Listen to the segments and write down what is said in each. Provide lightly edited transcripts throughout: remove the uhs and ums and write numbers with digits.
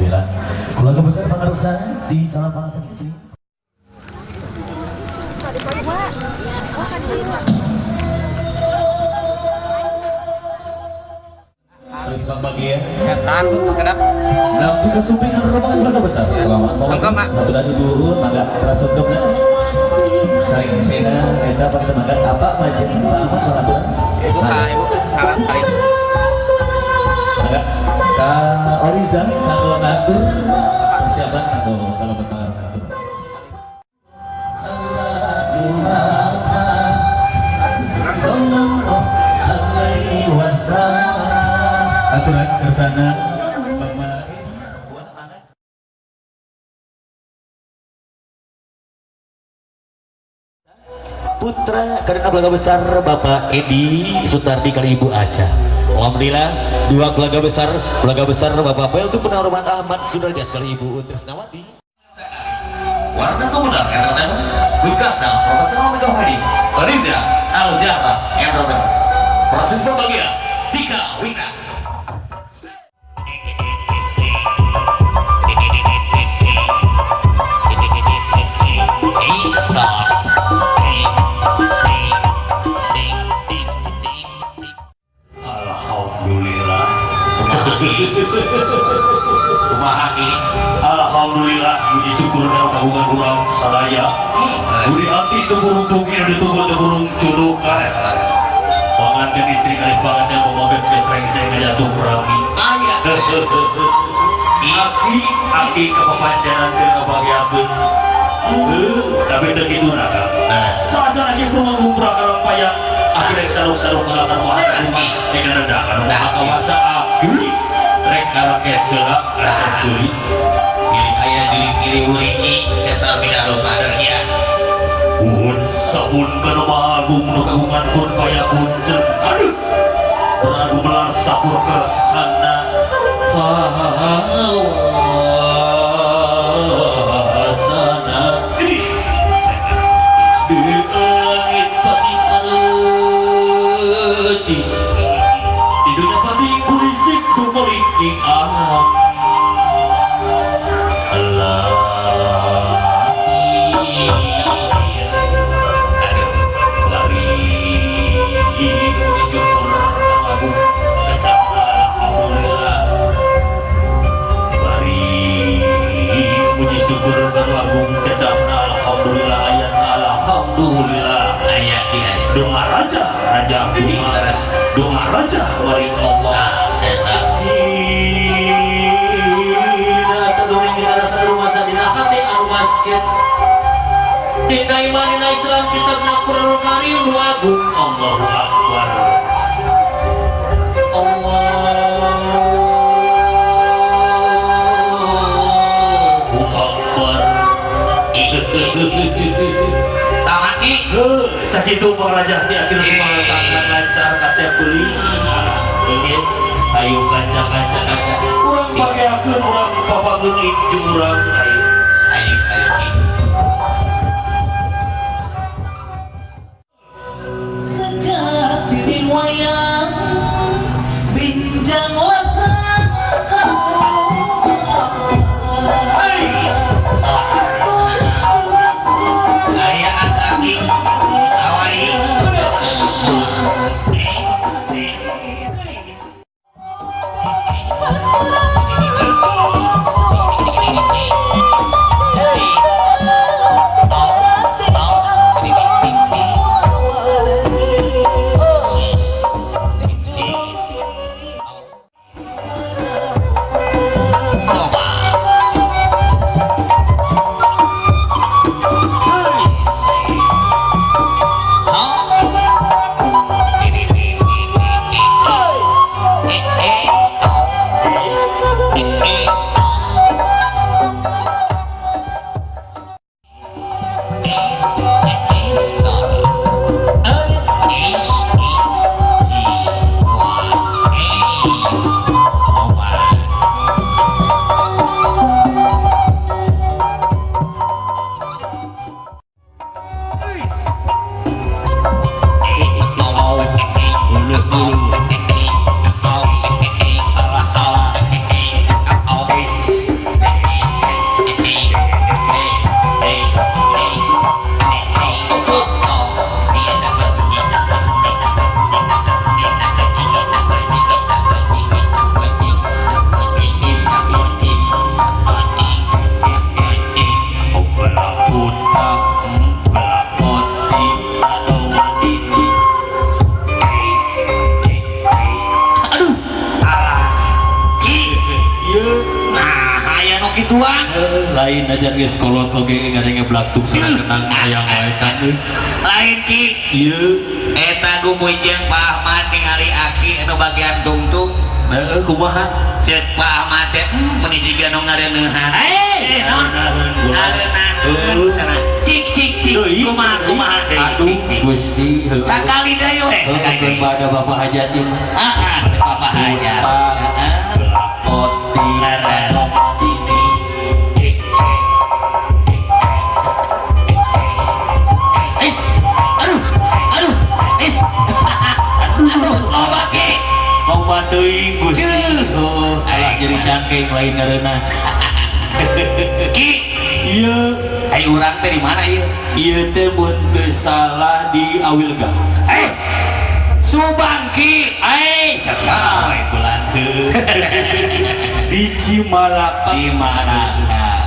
Alhamdulillah. Keluarga besar Pangarsa di calon pengantin istri. Terus Bang Bagia. Tahan bu, kedap. Nah, untuk kesumpingan rumah keluarga besar. Selamat Sungkem, Mak. Aturan dulu, mangga terasungkemna. Saring sena eta panten mangga apa majeng Pak Ahmad pangaturan. Ibu ka ibu salam kali. Mangga ka Oriza kanggo ngatur persiapan kanggo kalau bentar ngatur. Sallallahu alaihi wasallam. Aturan kersana Bapak Putra karena keluarga besar Bapak Edi Sutardi kali Ibu Aca. Alhamdulillah dua keluarga besar Bapak Peltu Purnawirawan Ahmad Sudrajat kali Ibu Trisnawati. Warna Pemuda Entertainment, Bukasa Profesional Mega Wedding, Riza Al Zahra Entertainment. Proses pembagian 3 Wika. Alhamdulillah. Alhamdulillah puji syukur kana kagungan urang sadaya. Buri ati teu burung tungkir ditunggu teu burung culuk. Panganten istri kali panganten pamoget geus rengseng ngajatuh kurami. Aki aki kapapancenan teu ngabagiakeun. Tapi teu kitu na Kang. Salajana kieu kumaha karang paya aki rek saruk-saruk kalakan maha rumah rek nedahan maha kawasa aki rek ngarakes heula asep geulis. Pilih aya juri pilih uriki setel pidato kader kia. Uhun sabun kana maha agung nu kagungan kun payakun jeung aduh beragu melar sakur kersana kawasana di langit pati areuti di dunia pati kulisik tumelik ing alam Alhamdulillah aya ki aya doa raja raja doa raja maring Allah eta dina tadurung dina rasa rumasa dina hati anu basket dina iman dina Islam kitabna Qur'anul Karim doa agung Allahu Akbar Allahu Akbar. Tamaki Sakitu pangaraja ti akhir kumaha sangat lancar kasep geulis. Ayo kaca kaca kaca urang pakeakeun urang papageun jeung urang ayo ayo ayo ki. Sejak dinding wayang binjang Aya asaki awai. kituan. Lain aja geus kolot oge ngadenge blaktuk senang hayang wae kan. Lain Ki. Ieu eta gumujeng Pak Ahmad ningali aki anu bagian tungtung. Heeh kumaha? Ceuk Pak Ahmad teh meuni jiga nu ngareuneuhan. Eh naon? Ngareuneuhan cenah. Cik cik cik kumaha kumaha deui. Aduh Gusti heuh. Sakali deui we sakali deui. Pada Bapak Hajat ieu mah. Heeh, Bapak Hajat. Heeh. Belakoti laras. Is. Aduh. Aduh. Is. Aduh, loba Ki. Loba teuing Gusti. Heuh, alah jadi cangkeng lain ngareunah. Ki, ieu ai urang teh di mana ieu? Ieu teh mun teu salah di Awilga. Eh. Subang Ki. Ai, salah we bulan heuh. Di Cimalaka. Cimalaka.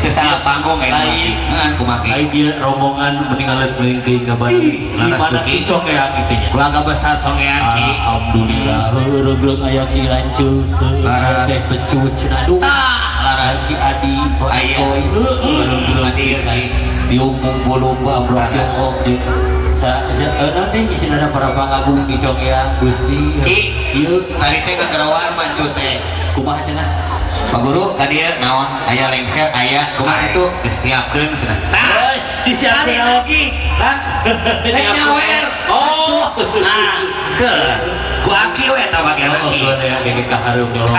Teu salah panggung lain. Heeh, kumaha Ki? Lain dia rombongan mending aleuh leuing ka Bandung. Di mana Ki Congean kitu nya? Keluarga besar Congean Ki. Alhamdulillah heuh reugreung aya Ki lanceuk. Laras. Teh pecut cenah aduh. Tah, laras Ki Adi, Aya. Oi, heuh reugreung Adi pisan. Diumpung pulumba brok jeung sa nanti istilahna para pangagung di Congean Gusti. Ki, ieu tadi teh ngagerawan mancut teh. Kumaha cenah? Pak Guru ka dieu naon? Aya lengser aya kumaha itu geus siapkeun cenah. Tah, geus disiapkeun lagi. Tah, rek nyawer. Oh, nah, ke ku aki we eta bagian Oh, aki. gua gege kahareum nyolong.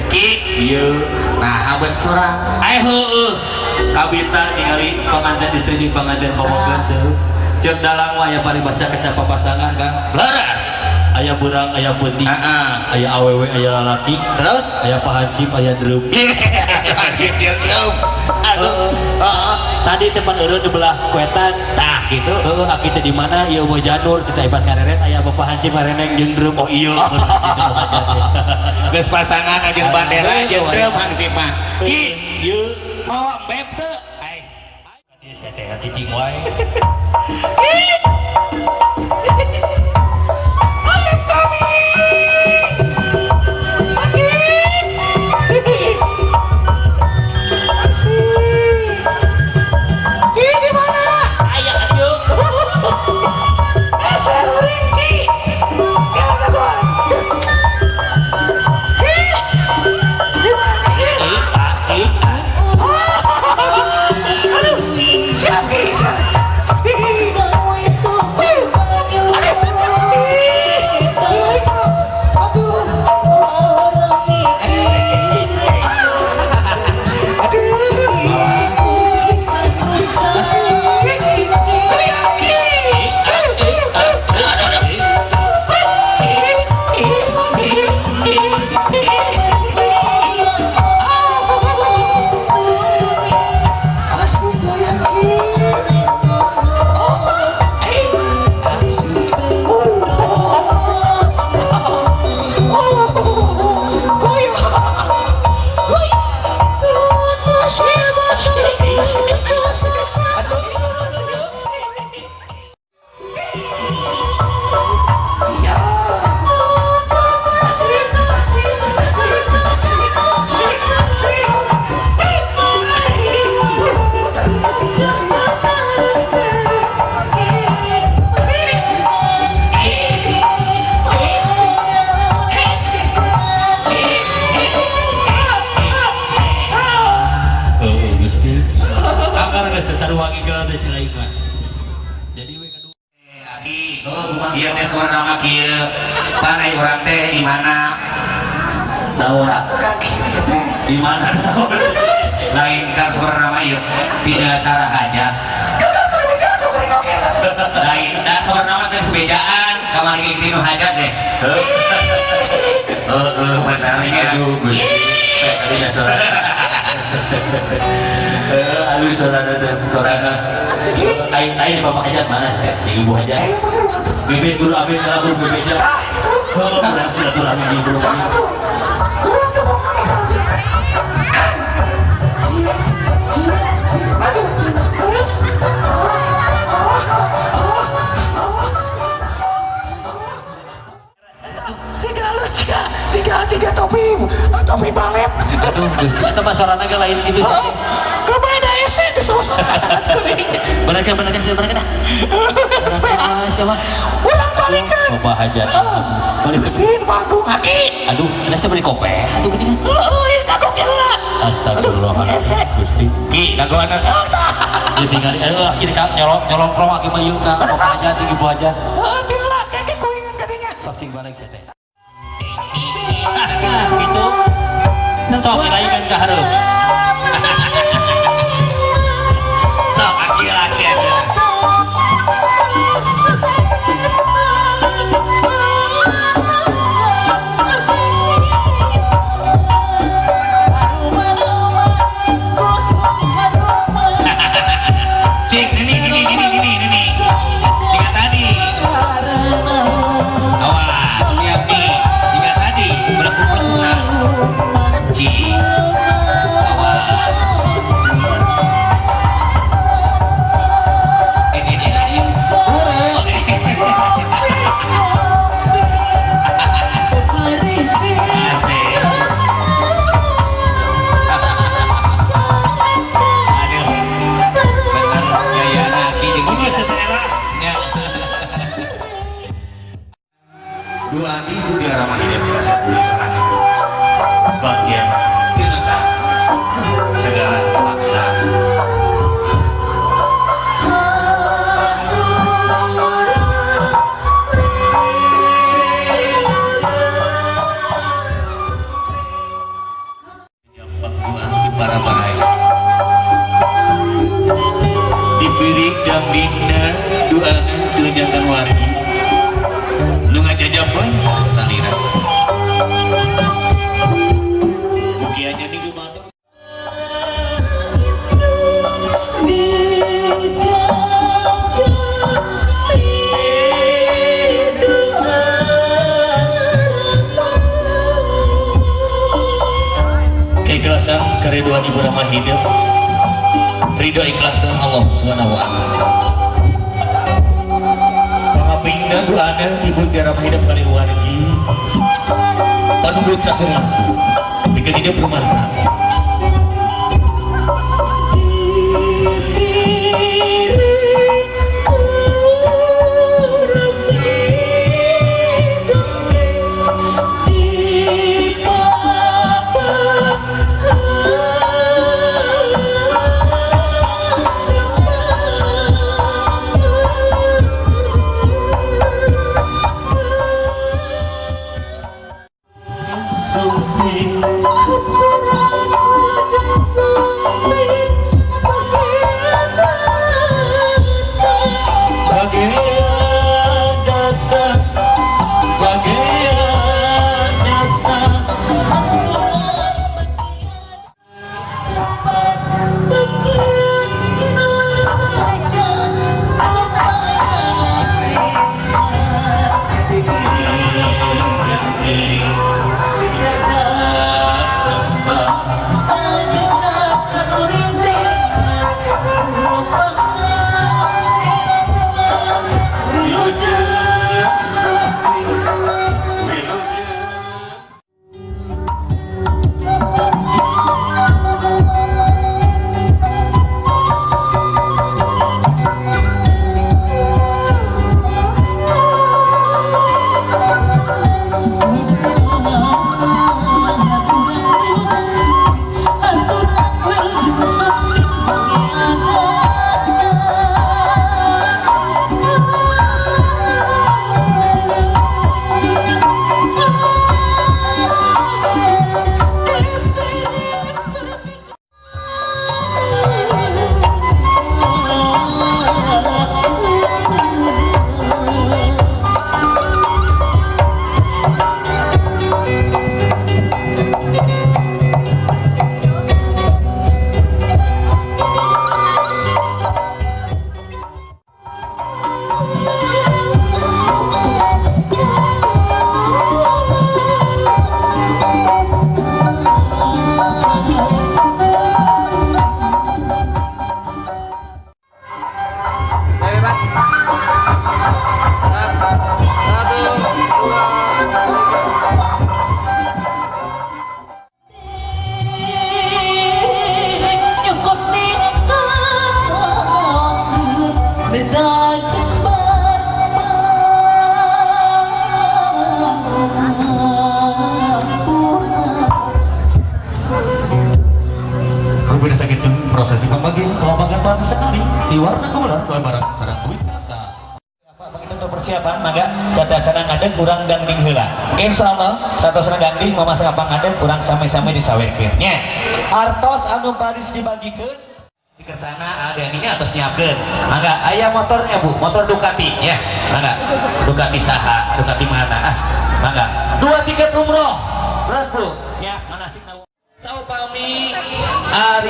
Ki, ieu nah habeut sorang. Ai heueuh. Kabitan ningali panganten istri jeung panganten pamogeun teh. Ceuk dalang mah aya paribasa kecap papasangan Kang. Leres. Aya beurang, aya peuting. Heeh. Aya awewe, aya lalaki. Terus aya pahansip, aya drum. Gitu drum. Aduh. Heeh. Tadi tempat eureun di belah kuetan. Tah gitu. Heeh, aki teh di mana? Ieu mah janur cita ibas ngareret aya bapak hansip ngareneng jeung drum. Oh iya. Geus pasangan jeung bandera jeung drum hansip mah. Ki, ieu mawa beb teu? Ai. Ieu sia teh cicing wae. Ieu teh saurna kieu. Pan ai urang teh di mana? Tahu di mana tahu? Lain kan saurna mah ieu tidak acara hajat. Lain da saurna mah geus bejaan kamari tinu hajat deh. Heeh, benar nya. Aduh, Gusti. Tadi dah suara. Aduh suara teh sorana. Aing Bapak Hajat mana sih? Ibu Hajat. Bebek guru abis kalau bebek aja. Oh, kurang silaturahmi ibu. Tiga topi, topi balet. Aduh, Gusti eta mah sorana ge lain kitu sih. Kumaha hese geus sorangan. Bener sih bener dah. Siapa? Urang balikan. Bapak hajat. Balik Gusti Agung aki. Aduh, ada saya beli kope atuh geuning. Heeh, ieu kagok heula. Astagfirullahaladzim. Gusti. Ki, kagoanan. Dia tinggal aduh aki ka nyolong aki mah ieu ka bapak hajat jeung ibu hajat. Heeh, teu heula keke kuingan kadinya. Sok sing balik sia teh. Gitu. Sok ilaikeun ka hareup. Sok aki laki aja. Cik, ini. Jika tadi. Awas, siap nih. Jika tadi berlaku-laku. Cik. Awas. Ini. Oh. Asik. Aduh. Bener gaya laki jeung Geus eta era. Ya. Dua ibu di ramah hidup kasepuluh serangan. Bagian tinakan segala paksa. Di para baraya dipirik dan dinda doana teu wargi nu ngajajapan salira mugianya di gumato. Keikhlasan keriduan Ibu Ramah hidup, ridho ikhlasan Allah Subhanahu wa Ta'ala. Pangapingna doana Ibu Ramah hidup kali wargi panunggu catur laku bikin hidup rumah tangga. Rupina sakitu prosesi pambagi pambagan pantas sekali di warna gumelar barang sareng witasa. Begitu untuk persiapan mangga satacana ngadeg kurang dangding heula. Insyaallah satosna dangding mamasak pangadeg kurang sami-sami disawerkeun nya. Artos anu baris dibagikeun di kesana ada yang ini atas nyiapkeun. Mangga aya motornya Bu, motor Ducati ya. Mangga Ducati saha, Ducati mana? Ah, mangga. 2 tiket umroh. Beras Bu. Ya, manasik saupami ari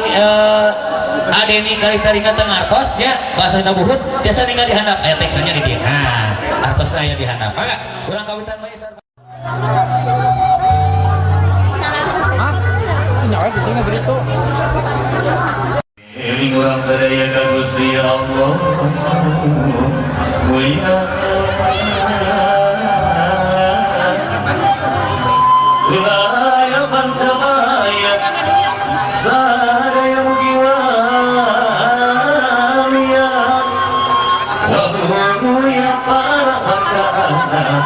adeni kali taringa teu ngartos ya bahasa buhun biasa ninggal di handap aya teksnya di dieu. Nah, artosna aya di handap. Mangga urang kawitan bae sareng. Hah? Nyawa kitu na beri tuh. Eling urang sadaya ka Gusti Allah. Mulia. Wilayah Pantamaya sadaya mugi waliya wa muya para makana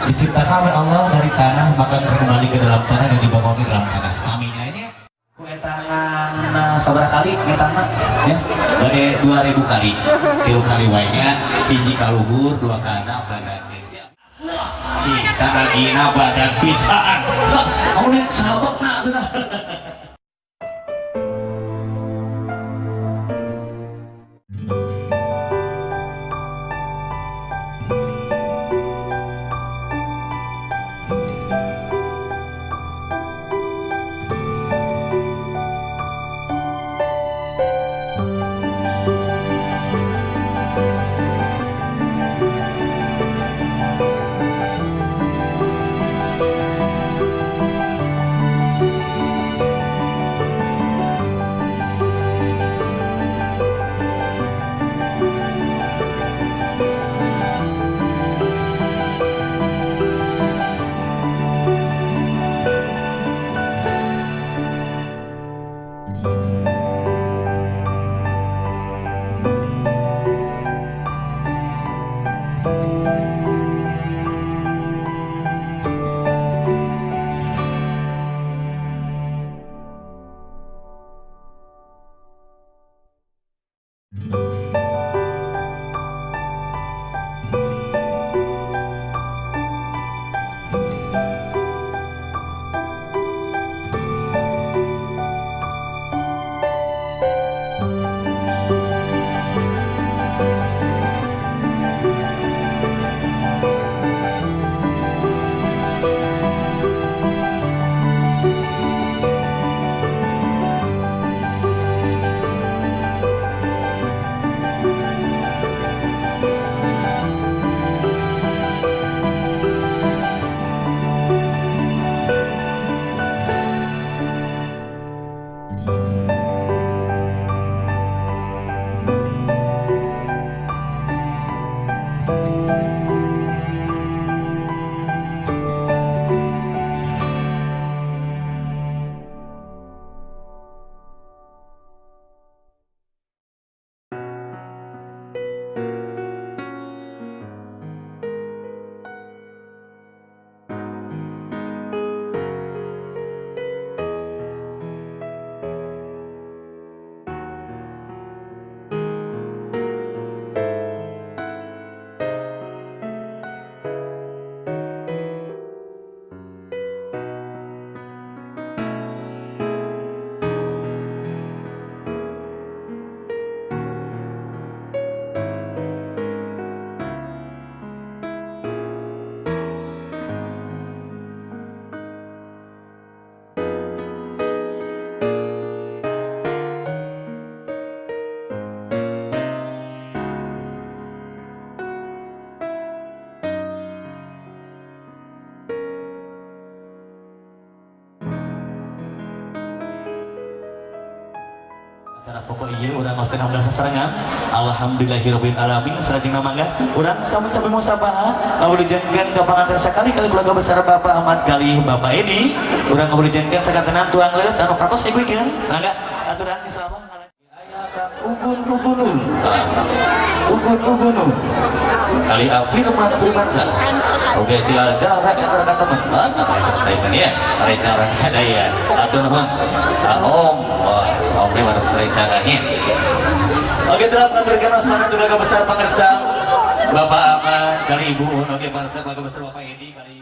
Diciptakan oleh Allah dari tanah, maka kembali ke dalam tanah dan dibangun di dalam tanah. Saminya ini kue tangan sabaraha kali ngetangna Ya bade 2000 kali 3 kali wae nya hiji ka luhur 2 ka handap. Kita lagi badan pisan. Mau nih sahabna atuh dah. Acara pokok iya urang ngaoseun hamdalah sasarengan. Alhamdulillahirabbil alamin sarajengna mangga urang sami-sami musabahah ngawulujengkeun ka panganten sakali-kali keluarga besar Bapak Ahmad kalih Bapak Edi urang ngawulujengkeun sakantenan tuang leureut anu pratos iguikeun mangga aturan insyaallah aya Kang Ugun Ugunun Ugun Ugunun kali Firman Firmansyah. Oke tinggal jarak antara kata teman mana ya rencana sadaya atur nuhun Om Om Firman rencananya. Oke telah mengaturkan asmana juga besar pangersa Bapak Ahmad kali Ibu Oke pangersa keluarga besar Bapak Edi kali